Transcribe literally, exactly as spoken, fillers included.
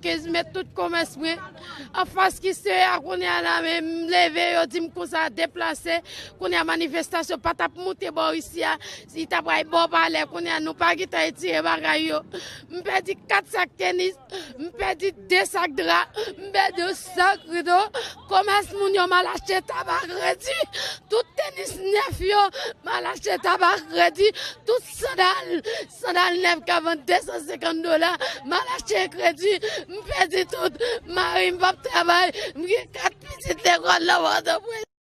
Kenz mèt tout komès mwen. Anfas ki sere a kounye a la, men m leve, yo di m konsa deplase. Kounye a manifestasyon pa t ap moute bò isi a. Si ta pral bò palè, kounye a nou pa gentan retire bagay yo. M pèdi kat sak tenis, m pèdi de sak dra, m pèdi yon sak rido. Komès moun yo m al achte tabak redi. Tout tenis nèf yo, m al achte tabak redi. Tout sandal, sandal nèf ka vann de san senkant dola, m al achte kredi, m pèdi tout. Mari m p ap travay, m gen kat pitit lekòl nan Pòtoprens.